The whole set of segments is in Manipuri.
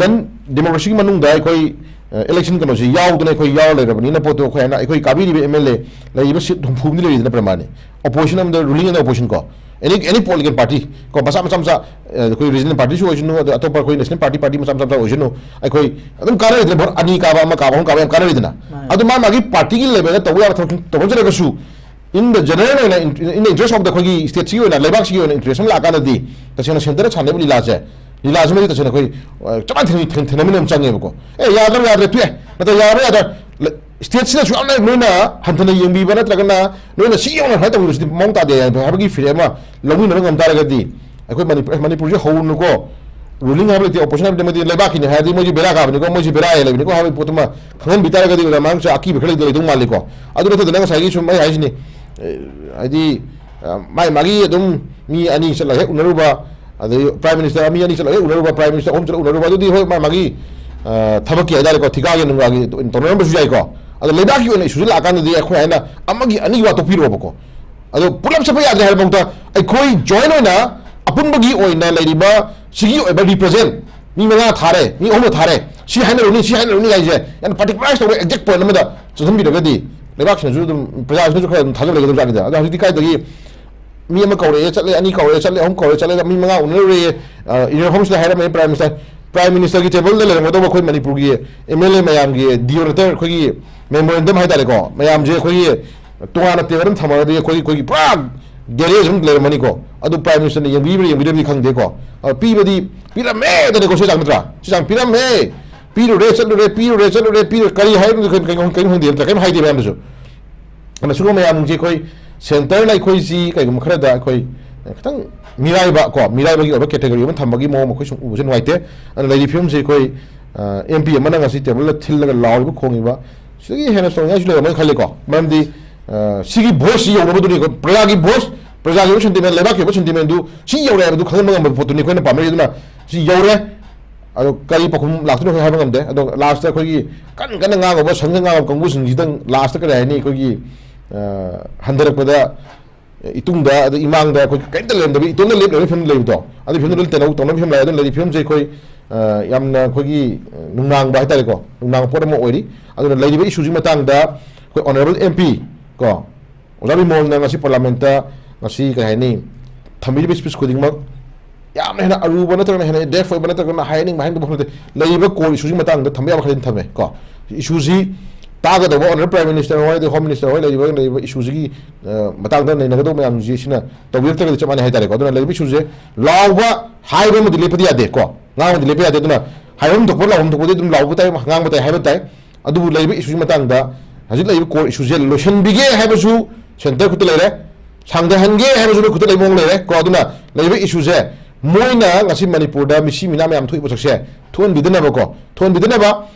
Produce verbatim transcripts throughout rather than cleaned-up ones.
ꯅꯟ ꯗꯦꯃꯣꯀ꯭ꯔꯦꯁꯤꯒꯤ ꯃꯅꯨꯡꯗ ꯑꯩꯈꯣꯏ ꯏꯂꯦꯛꯁꯟ ꯀꯩꯅꯣꯁꯤ ꯌꯥꯎꯗꯅ ꯑꯩꯈꯣꯏ ꯌꯥꯎꯔ ꯂꯩꯔꯕꯅꯤꯅ, ꯄꯣꯠꯇꯣ ꯑꯩꯈꯣꯏ ꯍꯥꯏꯅ ꯑꯩꯈꯣꯏ ꯀꯥꯕꯤꯔꯤꯕ ꯑꯦꯝ ꯑꯦꯜ ꯑꯦ ꯂꯩꯔꯤꯕ ꯁꯤꯠ ꯍꯨꯝꯐꯨ ꯑꯃꯗꯤ ꯂꯩꯔꯤꯗꯅ, ꯄ꯭ꯔꯃꯥꯅꯤ, ꯑꯣꯄꯣꯖꯤꯁꯟ ꯑꯃꯗ ꯔꯨꯂꯤꯡ ꯑꯦꯟ ꯑꯣꯄꯣꯖꯤꯁꯟ ꯀꯣ, ꯑꯦꯅꯤ ꯑꯦꯅꯤ ꯄꯣꯂꯤꯇꯤꯀꯦꯜ ꯄꯥꯔꯇꯤ ꯀꯣ, ꯃꯆꯥ ꯃꯆꯥ ꯃꯆꯥ, ꯑꯩꯈꯣꯏ ꯔꯤꯖꯅꯦꯜ ꯄꯥꯔꯇꯤꯁꯨ ꯑꯣꯏꯁꯅꯨ, ꯑꯗ ꯑꯇꯣꯞꯄ ꯑꯩꯈꯣꯏ ꯅꯦꯁꯅꯦꯜ ꯄꯥꯔꯇꯤ, ꯄꯥꯔꯇꯤ ꯃꯆꯥ ꯃꯆꯥ ꯃꯆꯥ ꯑꯣꯏꯁꯅꯨ, ꯑꯩꯈꯣꯏ ꯑꯗꯨꯝ ꯀꯥꯟꯅꯔꯤꯗꯅ, ꯚꯣꯠ ꯑꯅꯤ ꯀꯥꯕ, ꯑꯃ ꯀꯥꯕ, ꯑꯍꯨꯝ ꯀꯥꯕ ꯌꯥꯝ ꯀꯥꯟꯅꯔꯤꯗꯅ꯫ ꯑꯗꯨ ꯃꯥ ꯃꯥꯒꯤ ꯄꯥꯔꯇꯤꯒꯤ ꯂꯦꯚꯦꯜꯗ ꯇꯧꯕ ꯌꯥꯕ ꯊꯕꯛ ꯇꯧꯍꯟꯖꯔꯒꯁꯨ, in the general ꯑꯣꯏꯅ, in the interest of the ꯑꯩꯈꯣꯏꯒꯤ ꯁ꯭ꯇꯦꯠꯁꯤꯒꯤ ꯑꯣꯏꯅ, ꯂꯩꯕꯥꯛꯁꯤꯒꯤ ꯑꯣꯏꯅ ꯏꯟꯇꯔꯦꯁ ꯑꯃ ꯂꯥꯛꯑꯀꯥꯟꯗꯗꯤ, ꯇꯁꯦꯡꯅ ꯁꯦꯟꯇꯔꯗ ꯁꯥꯟꯅꯔꯤꯕ ꯂꯤꯂꯥꯁꯦ, ꯂꯤꯂꯥꯁꯤꯃꯗꯤ ꯇꯁꯦꯡꯅ ꯑꯩꯈꯣꯏ ꯆꯞ ꯃꯥꯟꯅ ꯊꯦꯡꯅꯃꯤꯟꯅ ꯑꯃ ꯆꯪꯉꯦꯕꯀꯣ꯫ ꯑꯦ, ꯌꯥꯗ꯭ꯔꯕ ꯌꯥꯗ꯭ꯔꯦ, ꯇꯣꯛꯑꯦ, ꯅꯠꯇ꯭ꯔꯒ ꯌꯥꯔꯕ ꯌꯥꯗ꯭ꯔꯦ, ꯁ꯭ꯇꯦꯠꯁꯤꯅꯁꯨ ꯌꯥꯝꯅ ꯅꯣꯏꯅ ꯍꯟꯊꯅ ꯌꯦꯡꯕꯤꯕ ꯅꯠꯇ꯭ꯔꯒꯅ ꯅꯣꯏꯅ ꯁꯤ ꯌꯧꯅ ꯁꯨꯃꯥꯏꯅ ꯇꯧꯕꯤꯕꯁꯤꯗꯤ ꯃꯑꯣꯡ ꯇꯥꯗꯦ ꯍꯥꯏꯕꯒꯤ ꯐꯤꯔꯦꯞ ꯑꯃ ꯂꯧꯃꯤꯟꯅꯕ ꯉꯝ ꯇꯥꯔꯒꯗꯤ, ꯑꯩꯈꯣꯏ ꯃꯅꯤꯄꯨꯔ, ꯑꯦ, ꯃꯅꯤꯄꯨꯔꯁꯦ ꯍꯧꯔꯨꯅꯨꯀꯣ, ꯔꯨꯂꯤꯡ ꯍꯥꯏꯕ ꯂꯩꯇꯦ, ꯑꯣꯄꯣꯖꯤꯁꯟ ꯍꯥꯏꯕ ꯂꯩꯇꯦ, ꯃꯗꯤ ꯂꯩꯕꯥꯛꯀꯤꯅꯤ ꯍꯥꯏꯔꯗꯤ ꯃꯣꯏꯁꯦ ꯕꯦꯔꯥ ꯀꯥꯕꯅꯤꯀꯣ, ꯃꯣꯏꯁꯦ ꯕꯦꯔꯥ ꯂꯩꯕꯅꯤꯀꯣ ꯍꯥꯏꯕꯒꯤ ꯄꯣꯠꯇꯨꯃ ꯈꯪꯍꯟꯕꯤ ꯇꯥꯔꯒꯗꯤ, ꯑꯣꯖꯥ ꯃꯌꯥꯝꯁꯨ ꯑꯀꯤꯕ ꯈꯔ ꯂꯩꯗꯧ ꯃꯥꯜꯂꯤꯀꯣ꯫ ꯑꯗꯨ ꯅꯠꯇꯗꯅ ꯉꯁꯥꯏꯒꯤ ꯁꯨꯝ ꯑꯩ ꯍꯥꯏꯁꯤꯅꯤ, ꯑꯦ, ꯍꯥꯏꯗꯤ, ꯑ, ꯃꯥꯏ ꯃꯥꯒꯤ ꯑꯗꯨꯝ ꯃꯤ ꯑꯅꯤ ꯆꯠꯂꯒ ꯍꯦꯛ ꯎꯅꯔꯨꯕ, ꯑꯗꯩ ꯄ꯭ꯔꯥꯏꯝ ꯃꯤꯅꯤꯁꯇꯔ ꯃꯤ ꯑꯅꯤ ꯆꯠꯂꯒ ꯍꯦꯛ ꯎꯅꯔꯨꯕ, ꯄ꯭ꯔꯥꯏꯝ ꯃꯤꯅꯤꯁꯇꯔ ꯑꯍꯨꯝ ꯆꯠꯂꯒ ꯎꯅꯔꯨꯕ, ꯑꯗꯨꯗꯤ ꯍꯣꯏ, ꯃꯥꯏ ꯃꯥꯒꯤ, ꯑ, ꯊꯕꯛꯀꯤ ꯍꯥꯏꯇꯥꯔꯦꯀꯣ, ꯊꯤꯀꯥꯒꯤ ꯅꯨꯡꯒꯥꯒꯤ ꯇꯧꯅꯔꯝꯕꯁꯨ ꯌꯥꯏꯀꯣ꯫ ꯑꯗꯣ ꯂꯩꯕꯥꯛꯀꯤ ꯑꯣꯏꯅ ꯏꯁꯨꯁꯤ ꯂꯥꯛꯑꯀꯥꯟꯗꯗꯤ ꯑꯩꯈꯣꯏ ꯍꯥꯏꯅ ꯑꯃꯒꯤ ꯑꯅꯤꯒꯤ ꯋꯥ ꯇꯣꯛꯄꯤꯔꯣꯕꯀꯣ꯫ ꯑꯗꯣ ꯄꯨꯂꯞ ꯆꯠꯄ ꯌꯥꯗ꯭ꯔꯦ ꯍꯥꯏꯕ ꯃꯍꯨꯠꯇ ꯑꯩꯈꯣꯏ ꯖꯣꯏꯟ ꯑꯣꯏꯅ ꯑꯄꯨꯟꯕꯒꯤ ꯑꯣꯏꯅ ꯂꯩꯔꯤꯕ ꯁꯤꯒꯤ ꯑꯣꯏꯕ ꯔꯤꯄ꯭ꯔꯖꯦꯟ ꯃꯤ ꯃꯉꯥ ꯊꯥꯔꯦ, ꯃꯤ ꯑꯍꯨꯝ ꯊꯥꯔꯦ, ꯁꯤ ꯍꯥꯏꯅꯔꯨꯅꯤ, ꯁꯤ ꯍꯥꯏꯅꯔꯨꯅꯤ ꯍꯥꯏꯁꯦ ꯌꯥꯝꯅ ꯄꯥꯔꯇꯤꯀꯨꯂꯔꯥꯏꯁ ꯇꯧꯕ ꯑꯦꯛꯖꯦꯛ ꯄꯣꯏꯟ ꯑꯃꯗ ꯆꯠꯍꯟꯕꯤꯔꯒꯗꯤ ꯂꯩꯕꯥꯛꯁꯤꯅꯁꯨ ꯑꯗꯨꯝ, ꯄ꯭ꯔꯖꯥꯁꯤꯅꯁꯨ ꯈꯔ ꯑꯗꯨꯝ ꯊꯥꯖꯕ ꯂꯩꯒꯗꯕ ꯖꯥꯠꯅꯤꯗ꯫ ꯑꯗꯣ ꯍꯧꯖꯤꯛꯇꯤ ꯀꯥꯏꯗꯒꯤ ꯃꯤ ꯑꯃ ꯀꯧꯔꯛꯑꯦ ꯆꯠꯂꯦ, ꯑꯅꯤ ꯀꯧꯔꯛꯑꯦ ꯆꯠꯂꯦ, ꯑꯍꯨꯝ ꯀꯧꯔꯛꯑꯦ ꯆꯠꯂꯦ, ꯃꯤ ꯃꯉꯥ ꯎꯅꯔꯨꯔꯦ, ꯏꯟꯗꯤꯌꯥ ꯃꯐꯝꯁꯤꯗ ꯍꯥꯏꯔꯝꯃꯦ ꯄ꯭ꯔꯥꯏꯝ ꯃꯤꯅꯤꯁꯇꯔ, ꯄ꯭ꯔꯥꯏꯝ ꯃꯤꯅꯤꯁꯇꯔꯒꯤ ꯇꯦꯕꯜꯗ ꯂꯩꯔꯝꯒꯗꯧꯕ ꯑꯩꯈꯣꯏ ꯃꯅꯤꯄꯨꯔꯒꯤ ꯑꯦꯝ ꯑꯦꯜ ꯑꯦ ꯃꯌꯥꯝꯒꯤ ꯗꯤꯑꯣ ꯂꯦꯇꯔ, ꯑꯩꯈꯣꯏꯒꯤ ꯃꯦꯃꯣꯔꯦꯟꯗꯝ ꯍꯥꯏꯇꯥꯔꯦꯀꯣ, ꯃꯌꯥꯝꯁꯦ ꯑꯩꯈꯣꯏꯒꯤ ꯇꯣꯉꯥꯟꯅ ꯇꯦꯕꯜ ꯑꯃ ꯊꯝꯃꯒꯗꯤ ꯑꯩꯈꯣꯏꯒꯤ, ꯑꯩꯈꯣꯏꯒꯤ ꯄꯨꯔꯥ ꯒꯦꯔꯦꯖ ꯑꯃ ꯂꯩꯔꯝꯃꯅꯤꯀꯣ꯫ ꯑꯗꯨ ꯄ꯭ꯔꯥꯏꯝ ꯃꯤꯅꯤꯁꯇꯔꯅ ꯌꯦꯡꯕꯤꯕ꯭ꯔꯥ ꯌꯦꯡꯕꯤꯗꯕꯗꯤ ꯈꯪꯗꯦꯀꯣ꯫ ꯑ, ꯄꯤꯕꯗꯤ ꯄꯤꯔꯝꯃꯦꯗꯅꯤꯀꯣ, ꯁꯤ ꯆꯥꯡ ꯅꯠꯇ꯭ꯔꯥ? ꯁꯤ ꯆꯥꯡ ꯄꯤꯔꯝꯃꯦ, ꯄꯤꯔꯨꯔꯦ, ꯆꯠꯂꯨꯔꯦ, ꯄꯤꯔꯨꯔꯦ, ꯆꯠꯂꯨꯔꯦ, ꯄꯤꯔꯨꯔꯦ, ꯀꯔꯤ ꯍꯥꯏꯕꯅꯣ ꯀꯩꯅꯣ, ꯀꯩꯅꯣ, ꯀꯩꯅꯣ ꯈꯪꯗꯦ, ꯅꯠꯇ꯭ꯔꯥ? ꯀꯩꯝ ꯍꯥꯏꯗꯦ ꯃꯌꯥꯝꯗꯨꯁꯨ꯫ ꯑꯗꯨꯅ ꯁꯤꯒꯨꯝꯕ ꯃꯌꯥꯝꯁꯦ ꯑꯩꯈꯣꯏ ꯁꯦꯟꯇꯔꯅ ꯑꯩꯈꯣꯏꯁꯤ ꯀꯩꯒꯨꯝꯕ ꯈꯔꯗ ꯑꯩꯈꯣꯏ ꯈꯤꯇꯪ ꯃꯤꯔꯥꯏꯕ ꯀꯣ, ꯃꯤꯔꯥꯏꯕꯒꯤ ꯑꯣꯏꯕ ꯀꯦꯇꯦꯒꯣꯔꯤ ꯑꯃ ꯊꯝꯕꯒꯤ ꯃꯑꯣꯡ ꯑꯩꯈꯣꯏ ꯁꯨꯝ ꯎꯕꯁꯦ ꯅꯨꯡꯉꯥꯏꯇꯦ꯫ ꯑꯗꯨꯅ ꯂꯩꯔꯤ ꯐꯤꯕꯝꯁꯤ ꯑꯩꯈꯣꯏ, ꯑ, ꯑꯦꯝ ꯄꯤ ꯑꯃꯅ ꯉꯁꯤ ꯇꯦꯕꯜꯗ ꯊꯤꯜꯂꯒ ꯂꯥꯎꯔꯤꯕ ꯈꯣꯡꯉꯤꯕ ꯁꯤꯗꯒꯤ ꯍꯦꯟꯅ ꯁꯥꯎꯅꯤꯡꯉꯥꯏꯁꯨ ꯂꯩꯔꯝꯃꯣꯏ ꯈꯜꯂꯤꯀꯣ꯫ ꯃꯔꯝꯗꯤ, ꯑ, ꯁꯤꯒꯤ ꯚꯣꯏꯁꯁꯤ ꯌꯧꯅꯕꯗꯨꯅꯤ ꯑꯩꯈꯣꯏ ꯄ꯭ꯔꯖꯥꯒꯤ ꯚꯣꯏꯁ, ꯄ꯭ꯔꯖꯥꯒꯤ ꯑꯣꯏꯕ ꯁꯦꯟꯇꯤꯃꯦꯟ, ꯂꯩꯕꯥꯛꯀꯤ ꯑꯣꯏꯕ ꯁꯦꯟꯇꯤꯃꯦꯟꯗꯨ ꯁꯤ ꯌꯧꯔꯦ ꯍꯥꯏꯕꯗꯨ ꯈꯪꯍꯟꯕ ꯉꯝꯕ ꯄꯣꯠꯇꯨꯅꯤ ꯑꯩꯈꯣꯏꯅ ꯄꯥꯝꯅꯔꯤꯁꯦ꯫ ꯑꯗꯨꯅ ꯁꯤ ꯌꯧꯔꯦ, ꯑꯗꯣ ꯀꯔꯤ ꯄꯥꯎꯈꯨꯝ ꯂꯥꯛꯇꯣꯏꯅꯣ ꯑꯩꯈꯣꯏ ꯍꯥꯏꯕ ꯉꯝꯗꯦ꯫ ꯑꯗꯣ ꯂꯥꯁꯇ ꯑꯩꯈꯣꯏꯒꯤ ꯀꯟꯅ ꯀꯟꯅ ꯉꯥꯡꯉꯨꯕ, ꯁꯪꯒ ꯉꯥꯡꯉꯨꯕ ꯀꯥꯡꯕꯨꯁꯤꯡꯁꯤꯗꯪ ꯂꯥꯁꯇ ꯀꯔꯤ ꯍꯥꯏꯅꯤ, ꯑꯩꯈꯣꯏꯒꯤ, ꯑ, ꯍꯟꯊꯔꯛꯄꯗ ꯏꯇꯨꯡꯗ, ꯑꯗ ꯏꯃꯥꯡꯗ ꯑꯩꯈꯣꯏ ꯀꯔꯤꯝꯇ ꯂꯩꯔꯝꯗꯕ, ꯏꯇꯣꯝꯇ ꯂꯦꯞ ꯂꯩꯕ ꯐꯤꯕꯝ ꯂꯩꯕꯗꯣ, ꯑꯗꯨꯒꯤ ꯐꯤꯕꯝꯗꯨ ꯂꯣꯏ ꯇꯧꯅꯕ ꯐꯤꯕꯝ ꯂꯥꯛꯑꯦ꯫ ꯑꯗꯨꯅ ꯂꯩꯔꯤ ꯐꯤꯕꯝꯁꯦ ꯑꯩꯈꯣꯏ ꯑ, ꯌꯥꯝꯅ ꯑꯩꯈꯣꯏꯒꯤ, ꯑ, ꯅꯨꯡꯅꯥꯡꯕ ꯍꯥꯏꯇꯥꯔꯦꯀꯣ, ꯅꯨꯡꯅꯥꯡꯕ ꯄꯣꯠ ꯑꯃ ꯑꯣꯏꯔꯤ꯫ ꯑꯗꯨꯅ ꯂꯩꯔꯤꯕ ꯏꯁꯨꯁꯤꯒꯤ ꯃꯇꯥꯡꯗ ꯑꯩꯈꯣꯏ ꯑꯣꯅꯔꯦꯕꯜ ꯑꯦꯝ ꯄꯤ ꯀꯣ, ꯑꯣꯖꯥ ꯕꯤꯃꯣꯜꯅ ꯉꯁꯤ ꯄꯥꯔꯂꯤꯌꯥꯃꯦꯟꯠꯇ ꯉꯁꯤ ꯀꯩ ꯍꯥꯏꯅꯤ, ꯊꯝꯕꯤꯔꯤꯕ ꯁ꯭ꯄꯤꯆ ꯈꯨꯗꯤꯡꯃꯛ ꯌꯥꯝꯅ ꯍꯦꯟꯅ ꯑꯔꯨꯕ ꯅꯠꯇ꯭ꯔꯒꯅ ꯍꯦꯟꯅ ꯗꯦꯞꯊ ꯑꯣꯏꯕ ꯅꯠꯇ꯭ꯔꯒꯅ ꯍꯥꯏꯍꯟꯅꯤꯡꯕ ꯍꯥꯏꯍꯟꯗꯕ ꯅꯠꯇꯦ꯫ ꯂꯩꯔꯤꯕ ꯀꯣꯔ ꯏꯁꯨꯁꯤꯒꯤ ꯃꯇꯥꯡꯗ ꯊꯝꯕ ꯌꯥꯕ ꯈꯔꯗꯤ ꯊꯝꯃꯦ ꯀꯣ꯫ ꯏꯁꯨꯁꯤ ꯇꯥꯒꯗꯧꯕ ꯑꯣꯅꯔꯦꯕꯜ ꯄ꯭ꯔꯥꯏꯝ ꯃꯤꯅꯤꯁꯇꯔ ꯍꯣꯏ, ꯑꯗꯩ ꯍꯣꯝ ꯃꯤꯅꯤꯁꯇꯔ ꯍꯣꯏ, ꯂꯩꯔꯤꯕ, ꯂꯩꯔꯤꯕ ꯏꯁꯨꯁꯤꯒꯤ, ꯑ, ꯃꯇꯥꯡꯗ ꯅꯩꯅꯒꯗꯧꯕ ꯃꯌꯥꯝꯁꯤ ꯁꯤꯅ ꯇꯧꯕꯤꯔꯛꯇ꯭ꯔꯒꯗꯤ ꯆꯞ ꯃꯥꯟꯅꯩ ꯍꯥꯏꯇꯥꯔꯦꯀꯣ꯫ ꯑꯗꯨꯅ ꯂꯩꯔꯤꯕ ꯏꯁꯨꯁꯦ ꯂꯥꯎꯕ ꯍꯥꯏꯕ ꯑꯃꯗꯤ ꯂꯦꯞꯄꯗꯤ ꯌꯥꯗꯦ ꯀꯣ, ꯉꯥꯡꯕꯗꯤ ꯂꯦꯞꯄ ꯌꯥꯗꯦ꯫ ꯑꯗꯨꯅ ꯍꯥꯏꯐꯝ ꯊꯣꯛꯄ ꯂꯥꯎꯐꯝ ꯊꯣꯛꯄꯗꯤ ꯑꯗꯨꯝ ꯂꯥꯎꯕ ꯇꯥꯏ, ꯉꯥꯡꯕ ꯇꯥꯏ ꯍꯥꯏꯕ ꯇꯥꯏ꯫ ꯑꯗꯨꯕꯨ ꯂꯩꯔꯤꯕ ꯏꯁꯨꯒꯤ ꯃꯇꯥꯡꯗ, ꯍꯧꯖꯤꯛ ꯂꯩꯔꯤꯕ ꯀꯣꯔ ꯏꯁꯨꯁꯦ ꯂꯣꯏꯁꯤꯟꯕꯤꯒꯦ ꯍꯥꯏꯕꯁꯨ ꯁꯦꯟꯇꯔ ꯈꯨꯠꯇ ꯂꯩꯔꯦ, ꯁꯥꯡꯊꯍꯟꯒꯦ ꯍꯥꯏꯕꯁꯨ ꯅꯣꯏ ꯈꯨꯠꯇ ꯂꯩꯕ ꯃꯑꯣꯡ ꯂꯩꯔꯦ ꯀꯣ꯫ ꯑꯗꯨꯅ ꯂꯩꯔꯤꯕ ꯏꯁꯨꯁꯦ ꯃꯣꯏꯅ ꯉꯁꯤ ꯃꯅꯤꯄꯨꯔꯗ ꯃꯤꯁꯤ ꯃꯤꯅꯥ ꯃꯌꯥꯝ ꯊꯣꯛꯏ ꯄꯣꯠꯁꯛꯁꯦ ꯊꯣꯛꯍꯟꯕꯤꯗꯅꯕ ꯀꯣ, ꯊꯣꯛꯍꯟꯕꯤꯗꯅꯕ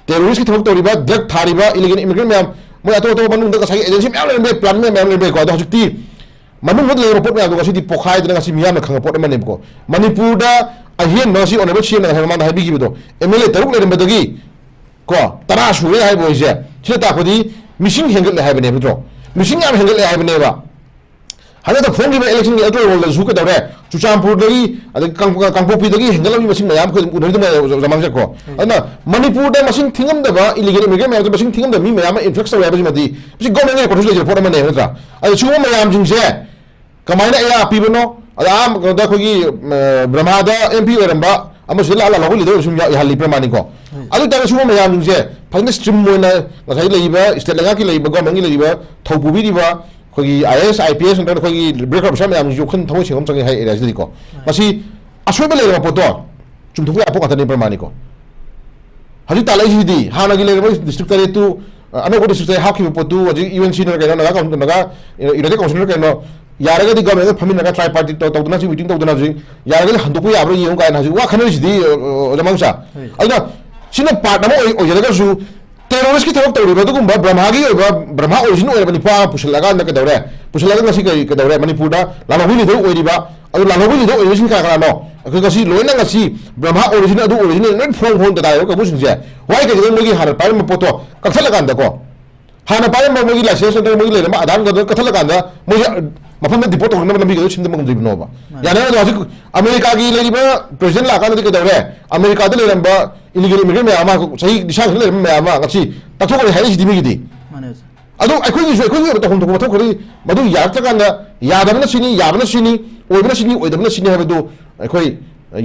ꯇꯦꯔꯣꯔꯤꯁꯀꯤ ꯊꯕꯛ ꯇꯧꯔꯤꯕ, ꯗ꯭ꯔꯒ ꯊꯥꯔꯤꯕ, ꯏꯂꯤꯒꯦꯜ ꯏꯃꯤꯒ꯭ꯔꯦꯟ ꯃꯌꯥꯝ, ꯃꯣꯏ ꯑꯇꯣꯞ ꯑꯇꯣꯞꯄ ꯃꯅꯨꯡꯗ ꯉꯁꯥꯏꯒꯤ ꯑꯦꯖꯦꯟꯁꯤ ꯃꯌꯥꯝ ꯂꯩꯔꯝꯕ ꯌꯥꯏ, ꯄ꯭ꯂꯥꯟ ꯃꯌꯥꯝ ꯂꯩꯔꯝꯕ ꯌꯥꯏꯀꯣ꯫ ꯑꯗꯣ ꯍꯧꯖꯤꯛꯇꯤ ꯃꯅꯨꯡꯗ ꯂꯩꯔꯕ ꯄꯣꯠ ꯃꯌꯥꯝꯗꯣ ꯉꯁꯤꯗꯤ ꯄꯣꯈꯥꯏꯗꯅ ꯉꯁꯤ ꯃꯤꯌꯥꯝꯅ ꯈꯪꯕ ꯄꯣꯠ ꯑꯃꯅꯦꯕꯀꯣ꯫ ꯃꯅꯤꯄꯨꯔꯗ ꯑꯍꯦꯟꯕ ꯉꯁꯤ ꯑꯣꯅꯔꯦꯕꯜ ꯁꯤ ꯑꯦꯝꯅ ꯉꯁꯥꯏ ꯃꯃꯥꯡꯗ ꯍꯥꯏꯕꯤꯈꯤꯕꯗꯣ, ꯑꯦꯝ ꯑꯦꯜ ꯑꯦ ꯇꯔꯨꯛ ꯂꯩꯔꯝꯕꯗꯒꯤ ꯀꯣ, ꯇꯔꯥ ꯁꯨꯔꯦ ꯍꯥꯏꯕ ꯑꯣꯏꯁꯦ, ꯁꯤꯅ ꯇꯥꯛꯄꯗꯤ ꯃꯤꯁꯤꯡ ꯍꯦꯟꯒꯠꯂꯦ ꯍꯥꯏꯕꯅꯦꯕ, ꯅꯠꯇ꯭ꯔꯣ? ꯃꯤꯁꯤꯡ ꯌꯥꯝ ꯍꯦꯟꯒꯠꯂꯦ ꯍꯥꯏꯕꯅꯦꯕ꯫ ꯍꯟꯗꯛꯇ ꯐꯣꯡꯈꯤꯕ ꯏꯂꯦꯛꯁꯟꯒꯤ ꯑꯦꯂꯦꯛꯇꯣꯔꯦꯜ ꯔꯣꯜꯗꯁꯨ ꯀꯩꯗꯧꯔꯦ, ꯆꯨꯔꯆꯥꯟꯄꯨꯔꯗꯒꯤ, ꯑꯗꯒꯤ ꯀꯥꯡ-, ꯀꯥꯡꯄꯣꯛꯄꯤꯗꯒꯤ ꯍꯦꯟꯒꯠꯂꯝꯃꯤ ꯃꯁꯤꯡ ꯃꯌꯥꯝ ꯑꯩꯈꯣꯏ ꯑꯗꯨꯝ ꯎꯅꯔꯤꯗꯨ ꯉꯥꯏꯔꯦ, ꯑꯣꯖꯥ ꯃꯥꯡꯖꯀꯣ꯫ ꯑꯗꯨꯅ ꯃꯅꯤꯄꯨꯔꯗ ꯃꯁꯤꯡ ꯊꯤꯉꯝꯗꯕ ꯏꯂꯤꯒꯦꯜ ꯏꯃꯤꯒ꯭ꯔꯦꯟ ꯃꯌꯥꯝꯗꯣ, ꯃꯁꯤꯡ ꯊꯤꯉꯝꯗꯕ ꯃꯤ ꯃꯌꯥꯝ ꯑꯃ ꯏꯟꯐ꯭ꯂꯛꯁ ꯇꯧꯔꯦ ꯍꯥꯏꯕꯁꯤꯃꯗꯤ ꯃꯁꯤ ꯒꯣꯔꯃꯦꯟꯒꯤ ꯔꯦꯀꯣꯔꯗꯁꯨ ꯂꯩꯖꯕ ꯄꯣꯠ ꯑꯃꯅꯦꯕ, ꯅꯠꯇ꯭ꯔꯥ? ꯑꯗꯣ ꯁꯤꯒꯨꯝꯕ ꯃꯌꯥꯝꯁꯤꯡꯁꯦ ꯀꯃꯥꯏꯅ ꯑꯌꯥ ꯄꯤꯕꯅꯣ? ꯑꯗ ꯑꯥ ꯀꯩꯅꯣꯗ ꯑꯩꯈꯣꯏꯒꯤ, ꯑ, ꯕ꯭ꯔꯍꯃꯥꯗ ꯑꯦꯝ ꯄꯤ ꯑꯣꯏꯔꯝꯕ ꯑꯃꯁꯨ ꯂꯥꯛꯑ ꯂꯥꯛꯍꯧꯕ ꯂꯤꯗꯔ ꯑꯣꯏꯔꯁꯨ ꯌꯥ-, ꯌꯥꯍꯜꯂꯤ ꯄ꯭ꯔꯃꯥꯅꯤꯀꯣ꯫ ꯑꯗꯨ ꯑꯣꯏꯇꯥꯔꯒꯁꯨ ꯁꯤꯒꯨꯝꯕ ꯃꯌꯥꯝꯁꯤꯡꯁꯦ ꯐꯖꯅ ꯁ꯭ꯇ꯭ꯔꯤꯝ ꯑꯣꯏꯅ ꯉꯁꯥꯏ ꯂꯩꯔꯤꯕ ꯁ꯭ꯇꯦꯠ ꯂꯩꯉꯥꯛꯀꯤ ꯂꯩꯔꯤꯕ ꯒꯣꯔꯃꯦꯟꯒꯤ ꯂꯩꯔꯤꯕ ꯊꯧ ꯄꯨꯕꯤꯔꯤꯕ ꯑꯩꯈꯣꯏꯒꯤ I A S, I P S ꯅꯠꯇ꯭ꯔꯒ ꯑꯩꯈꯣꯏꯒꯤ ꯕ꯭ꯌꯨꯔꯣꯀ꯭ꯔꯥꯠ ꯑꯣꯐꯤꯁꯥꯔ ꯃꯌꯥꯝꯁꯤꯁꯨ ꯋꯥꯈꯜ ꯊꯃꯣꯏ ꯁꯦꯡꯕ ꯑꯃ ꯆꯪꯉꯦ ꯍꯥꯏ ꯑꯦꯔꯤꯌꯥꯁꯤꯗꯗꯤꯀꯣ꯫ ꯃꯁꯤ ꯑꯁꯣꯏꯕ ꯂꯩꯔꯕ ꯄꯣꯠꯇꯣ ꯆꯨꯝꯊꯣꯛꯄ ꯌꯥꯕ ꯄꯣꯠ ꯉꯥꯛꯇꯅꯤ ꯄ꯭ꯔꯃꯥꯅꯤꯀꯣ꯫ ꯍꯧꯖꯤꯛ ꯇꯥꯜꯂꯛꯏꯁꯤꯗꯤ ꯍꯥꯟꯅꯒꯤ ꯂꯩꯔꯕ ꯗꯤꯁꯇ꯭ꯔꯤꯛ ꯇꯔꯦꯠꯇꯨ, ꯑ, ꯑꯅꯧꯕ ꯗꯤꯁꯇ꯭ꯔꯤꯛ ꯇꯔꯦꯠ ꯍꯥꯞꯈꯤꯕ ꯄꯣꯠꯇꯨ ꯍꯧꯖꯤꯛ ꯌꯨ ꯑꯦꯟ ꯁꯤꯅ ꯀꯩꯅꯣ, ꯅꯥꯒꯥ ꯀꯥꯎꯟ-, ꯅꯥꯒꯥ ꯌꯨꯅꯥꯏꯇꯦꯠ ꯀꯥꯎꯟꯁꯤꯜꯅ ꯀꯩꯅꯣ, ꯌꯥꯔꯒꯗꯤ ꯒꯣꯔꯃꯦꯟꯒ ꯐꯝꯃꯤꯟꯅꯔꯒ ꯇ꯭ꯔꯥꯏ ꯄꯥꯔꯇꯤ ꯇꯧ-, ꯇꯧꯗꯅ ꯍꯧꯖꯤꯛ ꯃꯤꯇꯤꯡ ꯇꯧꯗꯅ ꯍꯧꯖꯤꯛ ꯌꯥꯔꯒꯗꯤ ꯍꯟꯗꯣꯛꯄ ꯌꯥꯕ꯭ꯔꯥ ꯌꯦꯡꯉꯨ ꯀꯥꯏꯅ ꯍꯧꯖꯤꯛ ꯋꯥ ꯈꯟꯅꯔꯤꯁꯤꯗꯤ, ꯑ, ꯑꯣꯖꯥ ꯃꯥꯡꯁꯥ꯫ ꯑꯗꯨꯅ ꯁꯤꯅ ꯄꯥꯔꯠ ꯑꯃ ꯑꯣꯏ-, ꯑꯣꯏꯖꯔꯒꯁꯨ ꯇꯦꯔꯣꯔꯤꯁꯀꯤ ꯊꯕꯛ ꯇꯧꯔꯤꯕ ꯑꯗꯨꯒꯨꯝꯕ ꯕ꯭ꯔꯍꯃꯥꯒꯤ ꯑꯣꯏꯕ, ꯕ꯭ꯔꯍꯃꯥ ꯑꯣꯔꯤꯖꯤꯟ ꯑꯣꯏꯔꯕ ꯅꯨꯄꯥ ꯑꯃ ꯄꯨꯁꯤꯜꯂꯛꯑꯀꯥꯟꯗ ꯀꯩꯗꯧꯔꯦ? ꯄꯨꯁꯤꯜꯂꯒ ꯉꯁꯤ ꯀꯔꯤ ꯀꯩꯗꯧꯔꯦ? ꯃꯅꯤꯄꯨꯔꯗ ꯂꯥꯜꯍꯧꯕ ꯂꯤꯗꯔ ꯑꯣꯏꯔꯤꯕ, ꯑꯗꯨ ꯂꯥꯜꯍꯧꯕ ꯂꯤꯗꯔ ꯑꯣꯏꯔꯤꯕꯁꯤꯡ ꯀꯅꯥ ꯀꯅꯥꯅꯣ? ꯑꯩꯈꯣꯏ ꯉꯁꯤ ꯂꯣꯏꯅ ꯉꯁꯤ ꯕ꯭ꯔꯍꯃꯥ ꯑꯣꯔꯤꯖꯤꯟ ꯑꯗꯨ ꯑꯣꯔꯤꯖꯤꯟ ꯂꯣꯏ ꯐꯣꯡ ꯐꯣꯡ ꯇꯇꯥ ꯌꯧꯔ ꯀꯥꯡꯕꯨꯁꯤꯡꯁꯦ ꯋꯥꯏ ꯀꯩꯗꯧꯕ ꯃꯣꯏꯒꯤ ꯍꯥꯟꯅ ꯄꯥꯏꯔꯝꯕ ꯄꯣꯠꯇꯣ ꯀꯛꯊꯠꯂꯀꯥꯟꯗꯀꯣ, ꯍꯥꯟꯅ ꯄꯥꯏꯔꯝꯕ ꯃꯣꯏꯒꯤ ꯂꯥꯏꯁꯦꯟꯁ ꯅꯠꯇ꯭ꯔꯒ ꯃꯣꯏꯒꯤ ꯂꯩꯔꯝꯕ ꯑꯙꯥꯔ ꯀꯥꯔꯗ ꯀꯛꯊꯠꯂꯀꯥꯟꯗ ꯃꯣꯏꯁꯦ ꯃꯐꯝꯗ deport ꯇꯧꯅꯅꯕ ꯂꯝꯕꯤꯒ ꯁꯤꯟꯕ ꯉꯝꯗ꯭ꯔꯤꯕꯅꯣꯕ? ꯃꯥꯅꯦ꯫ ꯌꯥꯅꯔꯒ ꯍꯧꯖꯤꯛ ꯑꯃꯦꯔꯤꯀꯥꯒꯤ ꯂꯩꯔꯤꯕ president ꯂꯥꯛꯑꯀꯥꯟꯗꯗꯤ ꯀꯩꯗꯧꯔꯦ? ꯑꯃꯦꯔꯤꯀꯥꯗ ꯂꯩꯔꯝꯕ illegal immigrant ꯃꯌꯥꯝ ꯑꯃ, ꯆꯍꯤ ꯂꯤꯁꯤꯡ ꯈꯔ ꯂꯩꯔꯝꯕ ꯃꯌꯥꯝ ꯑꯃ ꯉꯁꯤ ꯇꯛꯊꯣꯛꯈ꯭ꯔꯦ ꯍꯥꯏꯔꯛꯏꯁꯤꯗꯤ ꯃꯤꯒꯤꯗꯤ꯫ ꯃꯥꯅꯦ, ꯁꯥꯔ꯫ ꯑꯗꯨ ꯑꯩꯈꯣꯏꯒꯤꯁꯨ, ꯑꯩꯈꯣꯏꯒꯤ ꯑꯣꯏꯕ ꯇꯧꯐꯝ ꯊꯣꯛꯄ ꯃꯊꯧ ꯈꯔꯗꯤ, ꯃꯗꯨ ꯌꯥꯔꯛꯇ꯭ꯔꯀꯥꯟꯗ ꯌꯥꯗꯕꯅ ꯁꯤꯅꯤ, ꯌꯥꯕꯅ ꯁꯤꯅꯤ, ꯑꯣꯏꯕꯅ ꯁꯤꯅꯤ, ꯑꯣꯏꯗꯕꯅ ꯁꯤꯅꯤ ꯍꯥꯏꯕꯗꯨ ꯑꯩꯈꯣꯏ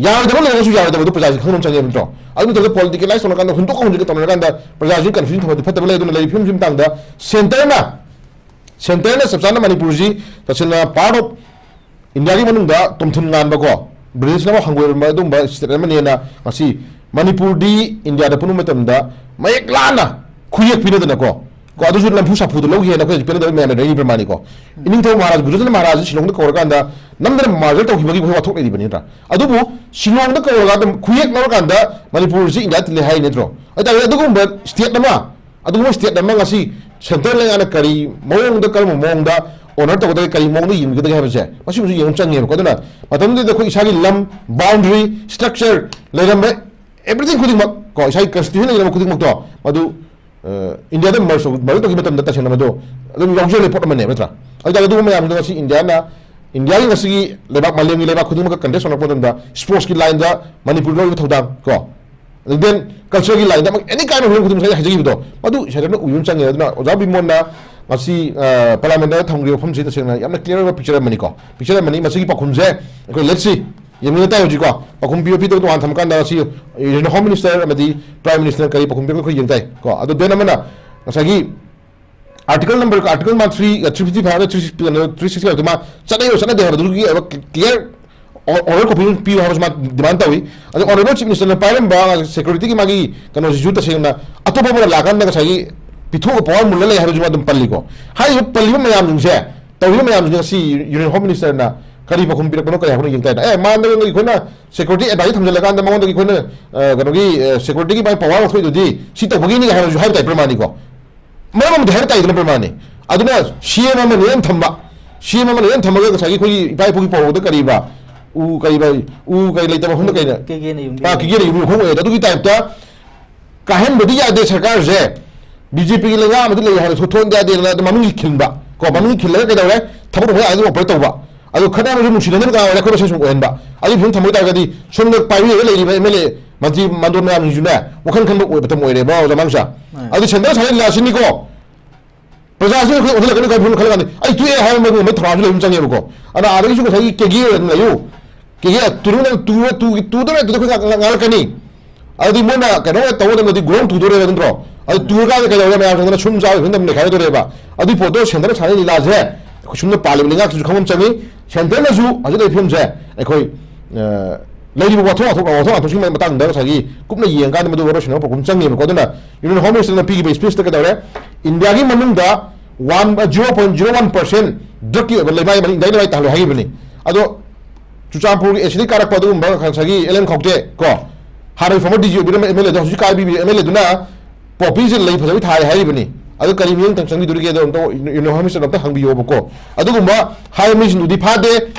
ꯌꯥꯔꯣꯏꯗꯕ ꯂꯩꯔꯒꯁꯨ ꯌꯥꯔꯣꯏꯗꯕꯗꯨ ꯄ꯭ꯔꯖꯥꯁꯤꯡ ꯈꯪꯕ ꯑꯃ ꯆꯪꯉꯦꯕ ꯅꯠꯇ꯭ꯔꯣ? ꯑꯗꯨ ꯅꯠꯇ꯭ꯔꯒ politicalize ꯇꯧꯅꯔꯀꯥꯟꯗ, ꯍꯨꯟꯗꯣꯛꯀ ꯍꯨꯟꯖꯤꯟꯒ ꯇꯧꯅꯔꯀꯥꯟꯗ ꯄ꯭ꯔꯖꯥꯁꯤꯡ confusion ꯊꯝꯕꯗꯤ ꯐꯠꯇꯕ ꯂꯩ꯫ ꯑꯗꯨꯅ ꯂꯩꯔꯤꯕ ꯐꯤꯕꯝꯁꯤ ꯃꯇꯥꯡꯗ centreꯅ, centreꯅ ꯆꯞ ꯆꯥꯅ ꯃꯅꯤꯄꯨꯔꯁꯤ ꯇꯁꯦꯡꯅ part of Indiaꯒꯤ ꯃꯅꯨꯡꯗ ꯇꯣꯝꯊꯤꯟ ꯉꯥꯟꯕꯀꯣ, British ꯑꯃ ꯍꯪꯒꯣꯏꯔꯝꯕ ꯑꯗꯨꯒꯨꯝꯕ state ꯑꯃꯅꯦꯅ ꯉꯁꯤ ꯃꯅꯤꯄꯨꯔꯗꯤ Indiaꯗ ꯄꯨꯟꯕ ꯃꯇꯝꯗ ꯃꯌꯦꯛ ꯂꯥꯟꯅ ꯈꯨꯌꯦꯛ ꯄꯤꯅꯗꯅꯀꯣ, ꯀꯣ, ꯑꯗꯨꯁꯨ ꯅꯝꯐꯨ ꯁꯥꯐꯨꯗ ꯂꯧꯈꯤ ꯍꯥꯏꯅ ꯑꯩꯈꯣꯏ ꯄꯦꯟꯅꯗꯕ ꯃꯌꯥꯝ ꯂꯩꯔꯤꯕ꯭ꯔ ꯃꯥꯅꯤꯀꯣ꯫ ꯎꯝ꯫ ꯏꯅꯤꯡꯊꯧ ꯃꯍꯥꯔꯥꯖ, ꯒꯨꯔꯨꯖꯟ ꯃꯍꯥꯔꯥꯖ ꯁꯤꯂꯣꯡꯗ ꯀꯧꯔꯀꯥꯟꯗ ꯅꯝꯗꯅ merger ꯇꯧꯈꯤꯕꯒꯤ ꯑꯩꯈꯣꯏ ꯋꯥꯊꯣꯛ ꯂꯩꯔꯤꯕꯅꯤ ꯅꯠꯇ꯭ꯔꯥ? ꯑꯗꯨꯕꯨ ꯁꯤꯂꯣꯡꯗ ꯀꯧꯔꯀꯥꯟꯗ ꯈꯨꯌꯦꯛ ꯂꯧꯔꯀꯥꯟꯗ ꯃꯅꯤꯄꯨꯔꯁꯤ Indiaꯗ ꯇꯤꯜꯂꯦ ꯍꯥꯏ ꯅꯠꯇ꯭ꯔꯣ? ꯑꯗꯨ ꯇꯥꯔꯗꯤ ꯑꯗꯨꯒꯨꯝꯕ state ꯑꯃ, ꯑꯗꯨꯒꯨꯝꯕ state ꯑꯃ ꯉꯁꯤ central ꯂꯩꯉꯥꯛꯅ ꯀꯔꯤ ꯃꯑꯣꯡꯗ, ꯀꯔꯝꯕ ꯃꯑꯣꯡꯗ honour ꯇꯧꯒꯗꯒꯦ, ꯀꯔꯤ ꯃꯑꯣꯡꯗ ꯌꯦꯡꯒꯗꯒꯦ ꯍꯥꯏꯕꯁꯦ ꯃꯁꯤꯃꯁꯨ ꯌꯦꯡꯕ ꯆꯪꯉꯦꯕꯀꯣ꯫ ꯑꯗꯨꯅ ꯃꯇꯝꯗꯨꯗ ꯑꯩꯈꯣꯏ ꯏꯁꯥꯒꯤ ꯂꯝ, boundary, structure, ꯂꯩꯔꯝꯕ everything ꯈꯨꯗꯤꯡꯃꯛ ꯀꯣ, ꯏꯁꯥꯒꯤ constitution ꯂꯩꯔꯝꯕ ꯈꯨꯗꯤꯡꯃꯛꯇꯣ ꯃꯗꯨ ꯑ, Indiaꯗ merge ꯇꯧ-, merge ꯇꯧꯈꯤꯕ ꯃꯇꯝꯗ ꯇꯁꯦꯡꯅ ꯃꯗꯨ ꯑꯗꯨꯝ ꯌꯥꯎꯖꯔꯦ ꯄꯣꯠ ꯑꯃꯅꯦꯕ ꯅꯠꯇ꯭ꯔꯥ? ꯑꯗꯨ ꯇꯥꯔꯗꯤ ꯑꯗꯨꯒꯨꯝꯕ ꯃꯌꯥꯝꯗꯣ ꯉꯁꯤ Indiaꯅ, Indiaꯒꯤ ꯉꯁꯤꯒꯤ ꯂꯩꯕꯥꯛ, ꯃꯥꯂꯦꯝꯒꯤ ꯂꯩꯕꯥꯛ ꯈꯨꯗꯤꯡꯃꯛꯀ contest ꯇꯧꯅꯔꯛꯄ ꯃꯇꯝꯗ sportsꯀꯤ lineꯗ ꯃꯅꯤꯄꯨꯔ ꯂꯧꯔꯤꯕ ꯊꯧꯗꯥꯡ ꯀꯣ, ꯑꯗꯨ then cultureꯒꯤ lineꯗ ꯑꯃ any kind of ꯍꯤꯔꯝ ꯈꯨꯗꯤꯡꯃꯛ ꯉꯁꯥꯏ ꯍꯥꯏꯖꯈꯤꯕꯗꯣ ꯃꯗꯨ centreꯅ ꯎꯕ ꯑꯃ ꯆꯪꯉꯦ꯫ ꯑꯗꯨꯅ ꯑꯣꯖꯥ ꯕꯤꯃꯣꯟꯅ ꯉꯁꯤ, ꯑ, parliamentꯗ ꯊꯝꯈ꯭ꯔꯤꯕ ꯋꯥꯐꯝꯁꯤ ꯇꯁꯦꯡꯅ ꯌꯥꯝꯅ clear ꯑꯣꯏꯕ picture ꯑꯃꯅꯤꯀꯣ, picture ꯑꯃꯅꯤ꯫ ꯃꯁꯤꯒꯤ ꯄꯥꯎꯈꯨꯝꯁꯦ ꯑꯩꯈꯣꯏ let's see, ꯌꯦꯡꯃꯤꯟꯅ ꯇꯥꯏ ꯍꯧꯖꯤꯛꯀꯣ꯫ ꯄꯥꯎꯈꯨꯝ ꯄꯤꯕ ꯄꯤꯗꯕ ꯇꯣꯉꯥꯟ ꯊꯝꯃꯀꯥꯟꯗ ꯉꯁꯤ Union Home Minister ꯑꯃꯗꯤ Prime Ministerꯅ ꯀꯔꯤ ꯄꯥꯎꯈꯨꯝ ꯄꯤꯔꯛꯄ ꯑꯩꯈꯣꯏ ꯌꯦꯡ ꯇꯥꯏ ꯀꯣ꯫ ꯑꯗꯣ then ꯑꯃꯅ ꯉꯁꯥꯏꯒꯤ article number, article ꯃꯥ three, three fifty five, three sixty, three sixty five ꯃꯥ ꯆꯠꯅꯩꯔꯣ ꯆꯠꯅꯗꯦ ꯍꯥꯏꯕꯗꯨꯒꯤ ꯑꯣꯏꯕ clear oral copy ꯄꯤꯌꯨ ꯍꯥꯏꯕꯁꯨ ꯃꯥ demand ꯇꯧꯏ꯫ ꯑꯗꯣ Honourable Chief Ministerꯅ ꯄꯥꯏꯔꯝꯕ securityꯒꯤ ꯃꯥꯒꯤ ꯀꯩꯅꯣꯁꯤꯁꯨ ꯇꯁꯦꯡꯅ ꯑꯇꯣꯞꯄ ꯑꯃꯅ ꯂꯥꯛꯀꯥꯟꯗ ꯉꯁꯥꯏꯒꯤ ꯄꯤꯊꯣꯛꯑꯒ power ꯃꯨꯜꯂ ꯂꯩ ꯍꯥꯏꯕꯁꯨ ꯃꯥ ꯑꯗꯨꯝ ꯄꯜꯂꯤꯀꯣ꯫ ꯍꯥꯏꯔꯤꯕ ꯄꯜꯂꯤꯕ ꯃꯌꯥꯝꯁꯤꯡꯁꯦ, ꯇꯧꯔꯤꯕ ꯃꯌꯥꯝꯁꯤꯡ ꯑꯁꯤ Union Home Ministerꯅ ꯀꯔꯤ ꯄꯥꯎꯈꯨꯝ ꯄꯤꯔꯛꯄꯅꯣ, ꯀꯔꯤ ꯍꯥꯏꯕꯅꯣ ꯌꯦꯡ ꯇꯥꯏꯅ꯫ ꯑꯦ, ꯃꯥꯅ ꯑꯩꯈꯣꯏꯅ security advice ꯊꯝꯖꯤꯜꯂꯀꯥꯟꯗ ꯃꯉꯣꯟꯗꯒꯤ ꯑꯩꯈꯣꯏꯅ, ꯑ, ꯀꯩꯅꯣꯒꯤ, ꯑ, securityꯒꯤ ꯃꯥꯒꯤ power ꯂꯧꯊꯣꯛꯏꯗꯨꯗꯤ ꯁꯤ ꯇꯧꯕꯒꯤꯅꯤ ꯍꯥꯏꯕꯁꯨ ꯍꯥꯏꯕ ꯇꯥꯏ ꯄ꯭ꯔꯃꯥꯅꯤꯀꯣ꯫ ꯃꯔꯝ ꯑꯃꯗꯤ ꯍꯥꯏꯕ ꯇꯥꯏꯗꯅ ꯄ꯭ꯔꯃꯥꯅꯤ꯫ ꯑꯗꯨꯅ CM ꯑꯃꯅ ꯂꯣꯏꯅ ꯊꯝꯕ, CM ꯑꯃꯅ ꯂꯣꯏꯅ ꯊꯝꯃꯒ ꯉꯁꯥꯏꯒꯤ ꯑꯩꯈꯣꯏꯒꯤ ꯏꯄꯥ ꯏꯄꯨꯒꯤ ꯄꯥꯎꯔꯧꯗ ꯀꯔꯤꯕ, ꯎ ꯀꯔꯤꯕ, ꯎ ꯀꯔꯤ ꯂꯩꯇꯕ ꯃꯐꯝꯗ ꯀꯩꯅ, ꯀꯦꯒꯦꯅ ꯌꯨꯝ ꯑꯥ, ꯀꯦꯒꯦꯅ ꯌꯨꯝ ꯃꯈꯣꯡ ꯑꯣꯏꯌꯦ꯫ ꯑꯗꯨꯒꯤ typeꯇ ꯀꯥꯏꯍꯟꯕꯗꯤ ꯌꯥꯗꯦ ꯁꯔꯀꯥꯔꯁꯦ꯫ BJPꯒꯤ ꯂꯩꯉꯥꯛ ꯑꯃꯗꯤ ꯂꯩ ꯍꯥꯏꯅ ꯊꯣꯛꯍꯟꯗ ꯌꯥꯗꯦꯅ ꯑꯗꯨꯝ ꯃꯃꯤꯡꯒꯤ ꯈꯤꯟꯕ꯫ ꯀꯣ, ꯃꯃꯤꯡ ꯈꯤꯜꯂꯒ ꯀꯩꯗꯧꯔꯦ? ꯊꯕꯛ ꯃꯌꯥꯝ ꯑꯗꯨꯝ operate ꯇꯧꯕ꯫ ꯑꯗꯨ ꯈꯠꯅꯕꯁꯨ ꯅꯨꯡꯁꯤꯅꯗꯅ ꯀꯅꯥ ꯑꯣꯏꯔꯦ? ꯑꯩꯈꯣꯏ ꯃꯁꯦꯟ ꯁꯨꯝ ꯑꯣꯏꯍꯟꯕ꯫ ꯑꯗꯨꯒꯤ ꯐꯤꯕꯝ ꯊꯝꯕ ꯇꯥꯔꯒꯗꯤ ꯁꯣꯝꯗ ꯄꯥꯏꯕꯤꯔꯒ ꯂꯩꯔꯤꯕ M L A, ꯃꯟꯇ꯭ꯔꯤ ꯃꯟꯗꯣꯟ ꯃꯌꯥꯝꯁꯤꯡꯁꯨꯅꯦ, ꯋꯥꯈꯜ ꯈꯟꯕ ꯑꯣꯏ-, ꯃꯇꯝ ꯑꯣꯏꯔꯦꯕ, ꯑꯣꯖꯥ ꯃꯥꯡꯁꯥ꯫ ꯃꯥꯅꯦ꯫ ꯑꯗꯨ ꯁꯦꯟꯇꯔ ꯁꯥꯟꯅ ꯂꯤꯂꯥꯁꯤꯅꯤꯀꯣ꯫ ꯄ꯭ꯔꯖꯥꯁꯤꯡ ꯑꯩꯈꯣꯏ ꯑꯣꯟꯁꯤꯜꯂꯛꯀꯅꯤ, ꯑꯩꯈꯣꯏ ꯐꯤꯕꯝ ꯈꯜꯂꯀꯥꯟꯗ ꯑꯩ ꯇꯣꯛꯑꯦ ꯍꯥꯏꯕ ꯃꯇꯝꯗ ꯊꯧꯔꯥꯡꯁꯨ ꯂꯩꯕ ꯑꯃ ꯆꯪꯉꯦꯕꯀꯣ꯫ ꯑꯗ ꯑꯥꯗꯒꯤꯁꯨ ꯉꯁꯥꯏꯒꯤ ꯀꯦꯒꯦ ꯑꯣꯏꯅ ꯑꯗꯨꯝ ꯂꯩꯌꯨ, ꯀꯦꯒꯦ ꯇꯨꯔꯨꯅ ꯇꯨꯔ ꯇꯨꯒꯤ ꯇꯨꯗꯣꯔꯦ, ꯑꯗꯨꯗ ꯑꯩꯈꯣꯏ ꯉꯥꯛ-, ꯉꯥꯛ-, ꯉꯥꯛꯂꯛꯀꯅꯤ꯫ ꯑꯗꯨꯗꯤ ꯃꯣꯏꯅ ꯀꯩꯅꯣ ꯇꯧꯕ ꯃꯇꯝꯗꯗꯤ ꯒ꯭ꯔꯣꯡ ꯇꯨꯗꯣꯔꯦꯕ ꯅꯠꯇ꯭ꯔꯣ? ꯑꯗꯨ ꯇꯨꯔꯀꯥꯟꯗ ꯀꯩꯗꯧꯔꯦ? ꯃꯌꯥꯝ ꯁꯣꯝꯗꯅ ꯁꯨꯝ ꯆꯥꯕ ꯐꯤꯕꯝꯗ ꯅꯩꯈꯥꯏꯔꯗꯣꯔꯦꯕ꯫ ꯑꯗꯨꯏ ꯄꯣꯠꯇꯣ ꯁꯦꯟꯇꯔ ꯁꯥꯟꯅ ꯂꯤꯂꯥꯁꯦ ꯑꯩꯈꯣꯏ ꯁꯨꯝꯅ ꯄꯥꯜꯂꯤꯕ ꯂꯩꯉꯥꯛꯁꯤꯁꯨ ꯈꯪꯐꯝ ꯆꯪꯉꯤ꯫ ꯁꯦꯟꯇꯔꯅꯁꯨ ꯍꯧꯖꯤꯛ ꯂꯩꯔꯤꯕ ꯐꯤꯕꯝꯁꯦ ꯑꯩꯈꯣꯏ, ꯑ, ꯂꯩꯔꯤꯕ ꯋꯥꯊꯣꯛ ꯋꯥꯊꯣꯛ ꯋꯥꯊꯣꯛ ꯋꯥꯊꯣꯛꯁꯤꯡꯒꯤ ꯃꯇꯥꯡꯗ ꯉꯁꯥꯏꯒꯤ ꯀꯨꯞꯅ ꯌꯦꯡꯉꯀꯥꯟꯗ ꯃꯗꯨ ꯋꯥꯔꯣꯏ ꯁꯤꯟꯅꯕ ꯄꯥꯎꯈꯨꯝ ꯆꯪꯉꯦꯕꯀꯣ꯫ ꯑꯗꯨꯅ Union Home Minister ꯅ ꯄꯤꯈꯤꯕ speech ꯇ ꯀꯩꯗꯧꯔꯦ? ꯏꯟꯗꯤꯌꯥꯒꯤ ꯃꯅꯨꯡꯗ one, zero point zero one percent drug ꯀꯤ ꯑꯣꯏꯕ ꯂꯩꯃꯥꯏ ꯃꯅꯤ ꯏꯟꯗꯤꯌꯥꯒꯤ ꯂꯩꯃꯥꯏ ꯇꯥꯍꯜꯂꯣ ꯍꯥꯏꯈꯤꯕꯅꯤ꯫ ꯑꯗꯣ ꯆꯨꯔꯆꯥꯟꯄꯨꯔꯒꯤ ꯑꯦꯁꯤꯗ ꯀꯥꯔꯛꯄ ꯑꯗꯨꯒꯨꯝꯕ ꯉꯁꯥꯏꯒꯤ ꯑꯦꯜ ꯑꯦꯟ ꯈꯧꯇꯦ ꯀꯣ, ꯍꯥꯟꯅꯒꯤ former D G ꯑꯣꯏꯕꯤꯔꯝꯕ M L A ꯗꯣ ꯍꯧꯖꯤꯛ ꯀꯥꯏꯕꯤꯕ M L A ꯗꯨꯅ ꯄꯣꯄꯤꯁꯦ ꯂꯩ ꯐꯖꯕꯩ ꯊꯥꯏ ꯍꯥꯏꯔꯤꯕꯅꯤ꯫ ꯑꯗꯨ ꯀꯔꯤ ꯃꯤꯠꯌꯦꯡ ꯆꯪꯕꯤꯗꯣꯔꯤꯒꯦ? ꯑꯗꯣ ꯑꯝꯇ Union Home Minister ꯗ ꯑꯝꯇ ꯍꯪꯕꯤꯌꯣꯕꯀꯣ꯫ ꯑꯗꯨꯒꯨꯝꯕ ꯍꯥꯏꯕ ꯃꯤꯁꯤꯡꯗꯨꯗꯤ ꯐꯥꯗꯦ꯫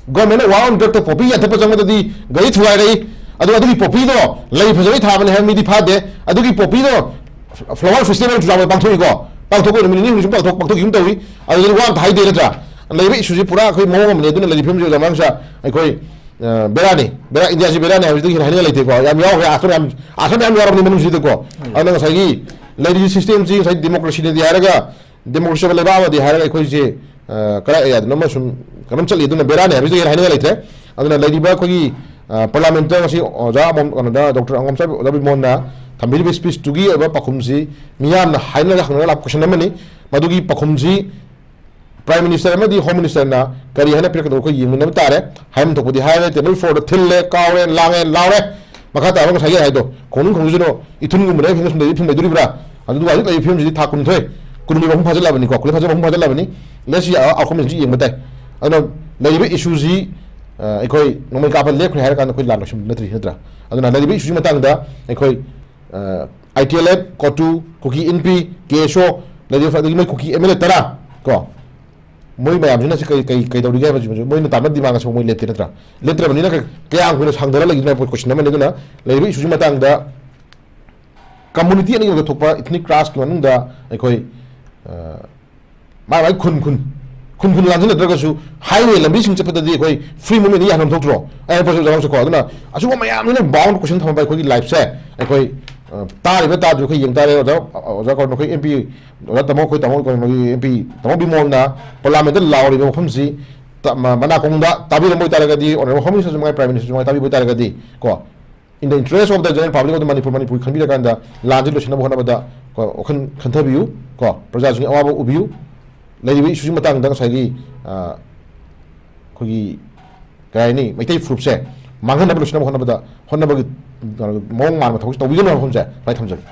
Government ꯅ war on drug ꯇ ꯄꯣꯄꯤ ꯌꯥꯟꯊꯠꯄ ꯆꯪꯕꯗꯗꯤ ꯒꯥꯔꯤ ꯊꯨꯒꯥꯏꯔꯛꯏ꯫ ꯑꯗꯣ ꯑꯗꯨꯒꯤ ꯄꯣꯄꯤꯗꯣ ꯂꯩ ꯐꯖꯕꯩ ꯊꯥꯕꯅꯤ ꯍꯥꯏꯕ ꯃꯤꯗꯤ ꯐꯥꯗꯦ꯫ ꯑꯗꯨꯒꯤ ꯄꯣꯄꯤꯗꯣ flower festival ꯆꯨꯔꯆꯥꯟꯄꯨꯔꯗ ꯄꯥꯡꯊꯣꯛꯏꯀꯣ꯫ ꯄꯥꯡꯊꯣꯛꯄ ꯅꯨꯃꯤꯠ ꯅꯤꯅꯤ ꯍꯨꯝꯅꯤ ꯁꯨꯝ ꯄꯥꯡꯊꯣꯛ-, ꯄꯥꯡꯊꯣꯛꯈꯤꯒꯨꯝ ꯇꯧꯏ꯫ ꯑꯗꯨꯗꯗꯤ ꯋꯥ ꯑꯝꯇ ꯍꯥꯏꯗꯦ ꯅꯠꯇ꯭ꯔꯥ? ꯂꯩꯔꯤꯕ issue ꯁꯤ ꯄꯨꯔꯥ ꯑꯩꯈꯣꯏ ꯃꯑꯣꯡ ꯑꯃꯅꯤ꯫ ꯑꯗꯨꯅ ꯂꯩꯔꯤꯕ ꯐꯤꯕꯝꯁꯤ ꯑꯣꯖꯥ ꯃꯥꯡꯁꯥ ꯑꯩꯈꯣꯏ, ꯑ, ꯕꯦꯔꯥꯅꯤ꯫ ꯕꯦꯔꯥ, ꯏꯟꯗꯤꯌꯥꯁꯤ ꯕꯦꯔꯥꯅꯤ ꯍꯥꯏꯕꯁꯤꯗꯒꯤ ꯍꯦꯟꯅ ꯍꯥꯏꯅꯤꯡꯉꯥꯏ ꯂꯩꯇꯦꯀꯣ꯫ ꯌꯥꯝ ꯌꯥꯎꯈ꯭ꯔꯦ, ꯑꯥꯊꯔ ꯌꯥꯝ, ꯑꯥꯊꯔ ꯃꯌꯥꯝ ꯌꯥꯎꯔꯕꯅꯤ ꯃꯅꯨꯡꯁꯤꯗꯀꯣ꯫ ꯑꯗꯨꯅ ꯉꯁꯥꯏꯒꯤ ꯂꯩꯔꯤꯕ system ꯁꯤ ꯉꯁꯥꯏ democracy ꯅꯤꯗꯤ ꯍꯥꯏꯔꯒ, democracy ꯑꯣꯏꯕ ꯂꯩꯕꯥꯛ ꯑꯃꯗꯤ ꯍꯥꯏꯔꯒ ꯑꯩꯈꯣꯏꯁꯦ, ꯑ, ꯀꯗꯥꯏ area ꯗꯅꯣ ꯑꯃ ꯁꯨꯝ ꯀꯩꯅꯣꯝ ꯆꯠꯂꯤ꯫ ꯑꯗꯨꯅ ꯕꯦꯔꯥꯅꯤ ꯍꯥꯏꯕꯁꯤꯗꯒꯤ ꯍꯦꯟꯅ ꯍꯥꯏꯅꯤꯡꯉꯥꯏ ꯂꯩꯇ꯭ꯔꯦ꯫ ꯑꯗꯨꯅ ꯂꯩꯔꯤꯕ ꯑꯩꯈꯣꯏꯒꯤ, ꯑ, parliament ꯇ ꯉꯁꯤ ꯑꯣꯖꯥ ꯑꯃꯣꯝ-, ꯀꯩꯅꯣꯗ, Doctor ꯑꯉꯣꯝꯆꯥꯕꯤ, ꯑꯣꯖꯥ ꯕꯤꯃꯣꯟꯅ ꯊꯝꯕꯤꯔꯤꯕ speech ꯇꯨꯒꯤ ꯑꯣꯏꯕ ꯄꯥꯎꯈꯨꯝꯁꯤ ꯃꯤꯌꯥꯝꯅ ꯍꯥꯏꯅꯔꯒ ꯍꯪꯅꯔꯒ ꯂꯥꯛꯄ question ꯑꯃꯅꯤ꯫ ꯃꯗꯨꯒꯤ ꯄꯥꯎꯈꯨꯝꯁꯤ Prime Minister ꯑꯃꯗꯤ Home Minister ꯅ ꯀꯔꯤ ꯍꯥꯏꯅ ꯄꯤꯔꯛꯀꯗꯕ ꯑꯩꯈꯣꯏ ꯌꯦꯡꯃꯤꯟꯅꯕ ꯇꯥꯔꯦ꯫ ꯍꯥꯏꯐꯝ ꯊꯣꯛꯄꯗꯤ ꯍꯥꯏꯔꯦ, table four ꯗ ꯊꯤꯜꯂꯦ, ꯀꯥꯎꯔꯦ, ꯂꯥꯡꯉꯦ, ꯂꯥꯎꯔꯦ꯫ ꯃꯈꯥ ꯇꯥꯕ ꯉꯁꯥꯏꯒꯤ ꯍꯥꯏꯗꯣ, ꯈꯣꯡꯅꯤꯡ ꯈꯣꯡꯖꯅꯨ, ꯏꯊꯨꯟ ꯀꯨꯝꯕꯅ ꯐꯤꯂꯝ ꯁꯨꯝ ꯂꯩ-, ꯐꯤꯂꯝ ꯂꯩꯗꯣꯔꯤꯕ꯭ꯔꯥ? ꯑꯗꯨꯒ ꯍꯧꯖꯤꯛ ꯂꯩꯔꯤꯕ ꯐꯤꯂꯝꯁꯤꯗꯤ ꯊꯥ ꯀꯨꯟꯅꯤꯊꯣꯏ, ꯀꯨꯟꯍꯨꯝꯗꯣꯏ ꯃꯄꯨꯡ ꯐꯥꯖꯤꯜꯂꯛꯑꯕꯅꯤꯀꯣ, ꯀꯨꯟꯊ꯭ꯔꯥ ꯐꯥꯖꯤꯜ ꯃꯄꯨꯡ ꯐꯥꯖꯤꯜꯂꯛꯑꯕꯅꯤ꯫ Let's see, our outcome ꯁꯤ ꯌꯦꯡꯕ ꯇꯥꯏ꯫ ꯑꯗꯨꯅ ꯂꯩꯔꯤꯕ issue ꯁꯤ, ꯑ, ꯑꯩꯈꯣꯏ ꯅꯣꯡꯃꯩ ꯀꯥꯞꯄ ꯂꯦꯞꯈ꯭ꯔꯦ ꯍꯥꯏꯔ ꯀꯥꯟꯗ ꯑꯩꯈꯣꯏ ꯂꯥꯟ ꯂꯣꯏꯁꯤꯟꯕ ꯅꯠꯇ꯭ꯔꯤ, ꯅꯠꯇ꯭ꯔꯥ? ꯑꯗꯨꯅ ꯂꯩꯔꯤꯕ issue ꯁꯤ ꯃꯇꯥꯡꯗ ꯑꯩꯈꯣꯏ, ꯑ, I T L F, ꯀꯣꯇꯨ, Kuki ꯏꯟꯄꯤ, K S O, ꯂꯩꯔꯤꯕ ꯑꯗꯒꯤ ꯃꯣꯏ ꯀꯨꯀꯤ M L A ꯇꯔꯥ ꯀꯣ, ꯃꯣꯏ ꯃꯌꯥꯝꯁꯤꯅ ꯁꯤ ꯀꯩ, ꯀꯩ, ꯀꯩꯗꯧꯔꯤꯒꯦ ꯍꯥꯏꯕꯁꯤ ꯃꯣꯏꯅ ꯇꯥꯟꯕ demand ꯁꯤꯐꯥꯎ ꯃꯣꯏ ꯂꯦꯞꯇꯦ ꯅꯠꯇ꯭ꯔꯥ? ꯂꯦꯞꯇ꯭ꯔꯕꯅꯤꯅ ꯀ-, ꯀꯌꯥꯝ ꯀꯨꯏꯅ ꯁꯥꯡꯊꯔ ꯂꯩꯒꯗꯣꯏꯅꯣ ꯍꯥꯏꯕ question ꯑꯃꯅꯤ꯫ ꯑꯗꯨꯅ ꯂꯩꯔꯤꯕ issue ꯁꯤ ꯃꯇꯥꯡꯗ community ꯑꯅꯤꯒꯤ ꯃꯔꯛꯇ ꯊꯣꯛꯄ ethnic clash ꯀꯤ ꯃꯅꯨꯡꯗ ꯑꯩꯈꯣꯏ, ꯑ, ꯃꯥꯏ ꯃꯥꯏ ꯈꯨꯟ ꯈꯨꯟ ꯈꯨꯟ ꯈꯨꯟ ꯂꯥꯟꯁꯤꯟꯅꯗ꯭ꯔꯒꯁꯨ highway ꯂꯝꯕꯤꯁꯤꯡ ꯆꯠꯄꯗꯗꯤ ꯑꯩꯈꯣꯏ free movement ꯌꯥꯍꯟꯐꯝ ꯊꯣꯛꯇ꯭ꯔꯣ? ꯑꯩ ꯄꯣꯠꯁꯨ ꯖꯒꯥꯁꯨ ꯀꯣ꯫ ꯑꯗꯨꯅ ꯑꯁꯤꯒꯨꯝꯕ ꯃꯌꯥꯝꯁꯤꯅ bound question ꯊꯝꯃꯕ ꯑꯩꯈꯣꯏꯒꯤ life ꯁꯦ ꯑꯩꯈꯣꯏ, ꯑ, ꯇꯥꯔꯤꯕ ꯇꯥꯗ꯭ꯔꯤꯕ ꯑꯩꯈꯣꯏ ꯌꯦꯡ ꯇꯥꯔꯦ꯫ ꯑꯣꯖꯥ, ꯑꯣꯖꯥ ꯀꯣ, ꯅꯈꯣꯏ MP, ꯑꯣꯖꯥ ꯇꯥꯃꯣ, ꯑꯩꯈꯣꯏ ꯇꯥꯃꯣ ꯀꯣ, ꯅꯈꯣꯏ MP ꯇꯥꯃꯣ ꯕꯤꯃꯣꯜꯅ parliament ꯇ ꯂꯥꯎꯔꯤꯕ ꯃꯐꯝꯁꯤ ꯇ-, ꯃ-, ꯃꯅꯥꯀꯣꯡꯗ ꯇꯥꯕꯤꯔꯝꯕ ꯑꯣꯏꯇꯥꯔꯒꯗꯤ, honourable Home Minister ꯁꯨ ꯃꯉꯥꯏ, Prime Minister ꯁꯨ ꯃꯉꯥꯏ ꯇꯥꯕꯤꯕ ꯑꯣꯏꯇꯥꯔꯒꯗꯤ ꯀꯣ, in the interest of the general public of the Manipur, Manipur ꯈꯟꯕꯤꯔꯀꯥꯟꯗ ꯂꯥꯟꯁꯤ ꯂꯣꯏꯁꯤꯟꯅꯕ ꯍꯣꯠꯅꯕꯗ ꯀꯣ, ꯋꯥꯈꯜ ꯈꯟꯊꯕꯤꯌꯨ ꯀꯣ, ꯄ꯭ꯔꯖꯥꯁꯤꯡꯒꯤ ꯑꯋꯥꯕ ꯎꯕꯤꯌꯨ꯫ ꯂꯩꯔꯤꯕ issue ꯁꯤꯒꯤ ꯃꯇꯥꯡꯗ ꯉꯁꯥꯏꯒꯤ, ꯑ, ꯑꯩꯈꯣꯏꯒꯤ, ꯀꯩ ꯍꯥꯏꯅꯤ, ꯃꯩꯇꯩ ꯐꯨꯔꯨꯞꯁꯦ ꯃꯥꯡꯍꯟꯅꯕ, ꯂꯣꯏꯁꯤꯟꯅꯕ ꯍꯣꯠꯅꯕꯗ, ꯍꯣꯠꯅꯕꯒꯤ, ꯀꯩꯅꯣ, ꯃꯑꯣꯡ ꯃꯥꯟꯕ ꯊꯕꯛꯁꯦ ꯇꯧꯕꯤꯒꯅꯨ ꯍꯥꯏꯕ ꯋꯥꯐꯝꯁꯦ ꯁꯨꯃꯥꯏꯅ ꯊꯝꯖꯒꯦ꯫